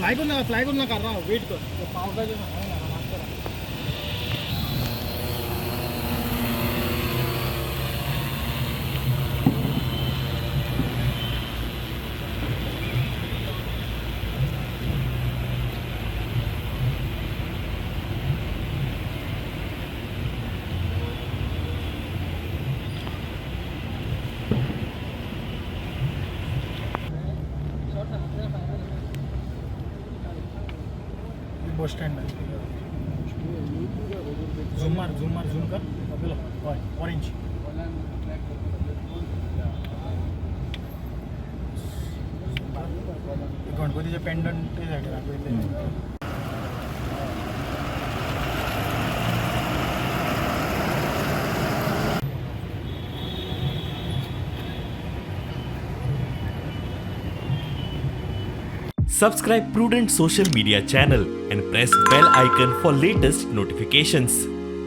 Fly करू नका, fly करू नका, राव, वेट कर. पावसाचे. बस स्टँड, झूम मार, झूम मार, झूम कर आपल्याला. हय, ऑरेंज. गणपतीचे पेंडंट ते सायडीन दाखयतले. Subscribe Prudent Social Media channel and press bell icon for latest notifications.